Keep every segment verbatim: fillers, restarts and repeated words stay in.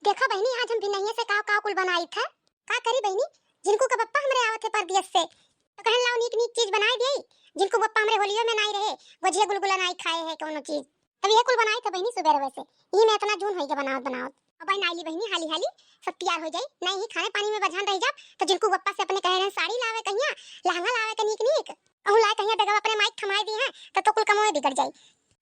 देखा बहिनी, आज हम भिनहिया से काव काव कुल बनाइत है। का करी बहिनी, झिनकू के बप्पा हमरे आवत है परदेस से, तो कहन लाओ नीक नीक चीज बनाइ देई। झिनकू बप्पा हमरे होलियो में नाई रहे, गोझिया गुलगुला नाई खाए है कौनो चीज। तब ये कुल बनाइत है बहिनी सुबेरवे से, यही में इतना जून होइगा बनावत बनावत। अब आई नाइली बहिनी, हाली हाली सब तैयार हो जाई, नहीं ही खाने पानी में बझान रह जाब। तो झिनकू बप्पा से अपने कहे रहन साड़ी लावे कहिया, लहंगा लावे के नीक नीक, कहूँ लाए कहिया बेगवा अपने माइक थमाए दी है, तो, तो कुल कमवे बिगड़ जाई।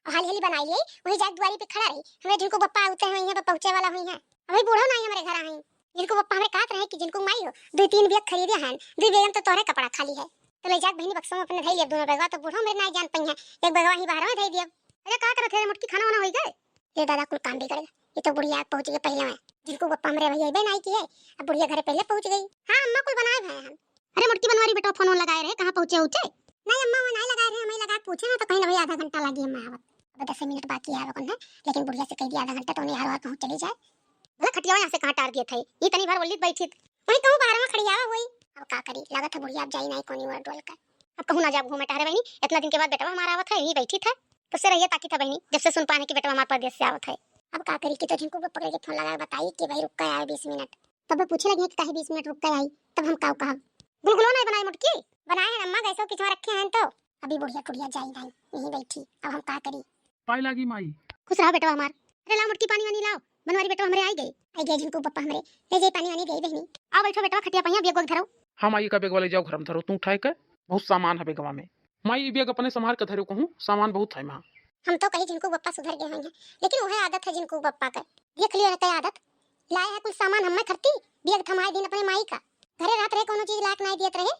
और हाली हाली बनाई लिए, वही जाके दुआरी पे खड़ा रही, हमरे झिनकू बप्पा आउते हैं, वहीं पे पहुँचे वाला हुई है। अभी बूढ़ो नाई हमरे घर आई, झिनकू बप्पा हमरे कहत रहे कि झिनकू माई हो, दुई तीन बैग खरीदे हैं, दुई बैग में तो तोहरे कपड़ा खाली है। तो ले जाके बहिनी बक्सों में अपने धई लिया दोनों बैगवा, तो बूढ़ो मेरे नाई जान पई है, एक बैगवा ही बाहर में धई दिया। अरे का करत है मोटकी, खाना वाना होई गए? ये दादा कुल काम बिगड़ गए, ये तो बुढ़िया पहुँच गई पहले में। झिनकू बप्पा हमरे भैया अबे नाई की है, अब बुढ़िया घरे पहले पहुँच गई। हाँ अम्मा कुल बनाए भए हैं। अरे मोटकी बनवारी बेटा फोन लगाए रहे, कहाँ पहुँचे उचे? नहीं अम्मा वो नहीं लगाए रहे, हमें लगा के पूछे ना तो कहीं ना भाई आधा घंटा लगी अम्मा आवत। अब दस मिनट बाकी है अब कौन है, लेकिन बुढ़िया से कह दिया आधा घंटा तो उन्हें हर बार कहूँ चली जाए। बोला खटियावा यहाँ से कहाँ टार दिए थे, ये तनी भर बोली बैठी थी। वहीं कहूँ बाहर में खड़ी आवा हुई। अब का करी, लागत है बुढ़िया अब जाई नहीं कोनी ओर डोल कर। अब कहूँ ना जाब घूमे टहरे बहिनी, इतना दिन के बाद बेटवा हमारा आवत है, यहीं बैठी था। कब से रहिए ताकी था बहिनी, जब से सुन पाने की बेटवा हमारे परदेस से आवत है। अब का करी कि तो झिनकू को पकड़ के फोन लगा के बताई कि भाई रुक के आए बीस मिनट। तब वे पूछे लगी कि काहे बीस मिनट रुक के आई, तब हम काऊ कहब। गुलगुलो नहीं बनाए मोटकी? बनाए हैं अम्मा, गैसो किचवा रखे हैं तो। अभी बुढ़िया टुढ़िया जाई नहीं, यहीं बैठी, अब हम का करी। पाए लागी माई। खुश रहो बेटवा हमार। अरे लाओ मोटकी पानी वानी लाओ, बनवारी बेटवा हमरे आई गए। आई गए झिनकू बप्पा हमरे, ले जाई पानी वानी दे बहिनी। आओ बैठो बेटवा खटिया पहिया बैग वैग धरो। हाँ माई का बैगवा ले जाओ घर में धरो, तू उठाए के, बहुत सामान है बैगवा में। माई ई बैग अपने संभार के धरो कहूँ, सामान बहुत है माँ। हम तो कही झिनकू बप्पा सुधर गए होंगे, लेकिन वह आदत है झिनकू बप्पा का, देख लियो है कई आदत। लाए है कुल सामान हमें खरती, बैग थमाए दिन अपने माई का। घरे रहत रहे, कोनो चीज लायक नाई दियत रहे,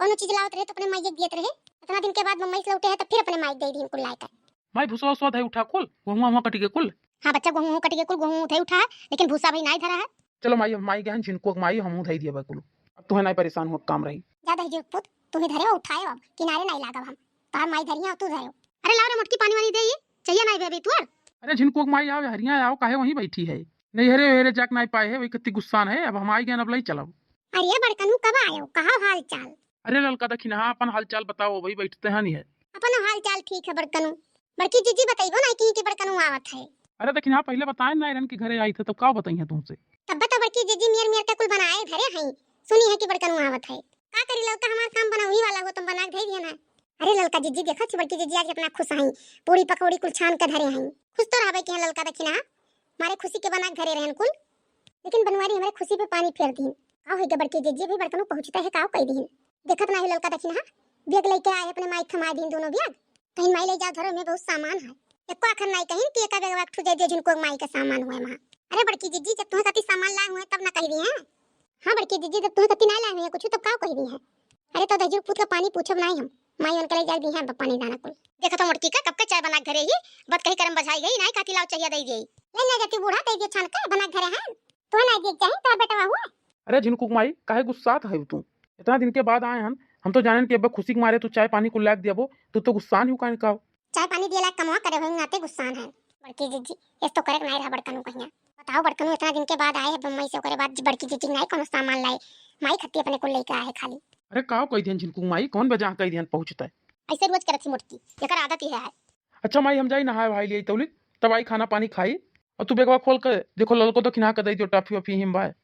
कोनो चीज लावत रहे तो अपने माई के दियत रहे। इतना दिन के बाद बम्बई से लौटे है तो फिर अपने माई के दे दिन कुल लायक है। माई भूसा उसवा धई उठा कुल, गोहुआ हुआ कटी के कुल। हाँ बच्चा, गोहूँ कटी के कुल, गोहूँ उठे उठा, लेकिन भूसा भाई नाई धरा है। चलो माई, अब माई गहन झिनकुआ के माई हमहू धई दिया कुल, अब तुहे नाई परेशान हुआ काम रही। जा दही जी पूत, तू ही धरे हो, उठाए हो, अब किनारे नाई लागब हम, तोहार माई धरी है तू धरे हो। अरे लाओ रे मोटकी पानी वानी दे, चाहिए नाई बेबी तुअर। अरे झिनकुआ के माई आओ, हरिया आओ, काहे वहीं बैठी है? नहीं, हेरे हेरे जाक नाई पाए है, वही कत्ती गुस्सान है। अब हम आई गए, अब लई चलब। अरे बड़कनू, कब आयो, कहा हाल चाल? अरे ललका दखिनहा, अपन हाल चाल बताओ, वही बैठते हैं नहीं है। अपन हाल चाल ठीक है बड़कनू। बड़की जीजी बतइबो नहीं की कि बड़कनू आवत है। अरे दखिनहा, पहले बताए ना, इरन के घरे आई थे, तब का बताई है तुमसे? तब बता बड़की जीजी, मियर मियर का कुल बनाए धरे हैं, सुनी है कि बड़कनू आवत है। का करी ललका, हमार काम बनावे वाला हो, तुम बना के धई दिया ना। अरे ललका जीजी, देखो छी बड़की जीजी आज कितना खुश हैं, पूड़ी पकौड़ी कुल छान के धरे हैं। खुश तो रहबे के हैं ललका दखिनहा, मारे खुशी के बना के धरे रहन कुल, लेकिन बनवारी हमारे खुशी पे पानी फेर दीन। का होइगा बड़की जीजी, अभी बड़कनू पहुँचता है, का कह दीन? देखत नाही ललका दखिनहा, बैग लेके आए अपने माई थमाए दीन दोनों बैग। कहीं माई ले जाओ धरो, में बहुत सामान है। एको आखर नाई कहिन कि एका बैगवा एक ठू दे दे झिनकुआ माई का सामान हुए महा। अरे बड़की जीजी, जब तुम्हें कति सामान लाए हुए तब ना कह दी हैं। हाँ बड़की जीजी, जब तुम्हें कति ना लाए हुए कुछ तब का कह दी है? अरे तो दहिजू पूत का पानी पूछब नाई हम, माई उनके ले जाए दी है पानी दाना कुल। देखो तो मोटकी का कब के चाय बना के धरे ही, बत कही करम बजाई गई, नाई कहती लाओ चाहिए दे दी। ले ना जाती बूढ़ा, दे दिए छान के बना के धरे हैं। तो ना दिए चाहे तो बेटा हुआ। अरे झिनकुक माई, काहे गुस्सात है तू? इतना दिन के बाद आए हन, हम तो जानेन कि अब खुशी के मारे तू चाय पानी कुल लाग दियाबो, तू तो गुस्सान ही काहे का? चाय पानी दिए लाग कमवा करे होई नाते गुस्सान है। बड़की जीजी, एस तो करे के नाई रहा बड़कनू कहिया। बताओ बड़कनू, इतना दिन के बाद आए है बम्बई से, ओकरे बाद बड़की जीजी नाई कोनो सामान लाए, माई खत्ती अपने कुल लेके आए है खाली। अरे का कह दिहन झिनकुक माई, कौन बजा कह दिहन पहुँचता है? ऐसे रोज करत ही मोटकी, एकर आदत ही है। अच्छा माई, हम जाई नहाए वहाए लिए तौली, तब आई खाना पानी खाई, और तू बेगवा खोल के देखो ललको दखिनहा के दे दियो टाफी वाफी हिम बाय।